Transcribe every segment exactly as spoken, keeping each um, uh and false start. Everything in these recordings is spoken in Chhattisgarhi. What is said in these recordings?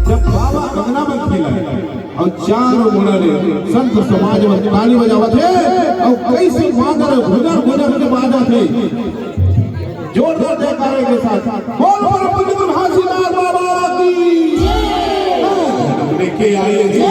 जब बाबा अंगना म खेलय अउ चारों मुड़ा ले संत समाज मन ताली बजावत हे अउ कइसे मांदर गुजर गुजर के बाजत हे। जोरदार जयकारे के साथ बोल बोल पुण्य घासीदास बाबा की। लेके आइए जी।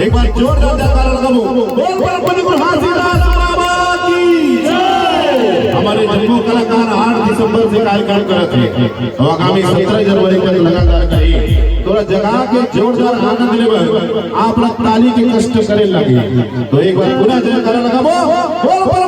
एक बार जोरदार जयकारा लगाबो। बोल बोल पुण्य घासीदास बाबा की जय। हमर जम्मो कलाकार आठ दिसंबर से कार्यक्रम करत हे, तो आगामी सत्रह जनवरी तक लगातार करही। थोड़ा जगा के जोरदार आनंद लेबर आप लोग ताली के कष्ट करे लगे। तो एक बार पुनः जयकारा लगाबो। बोल बोल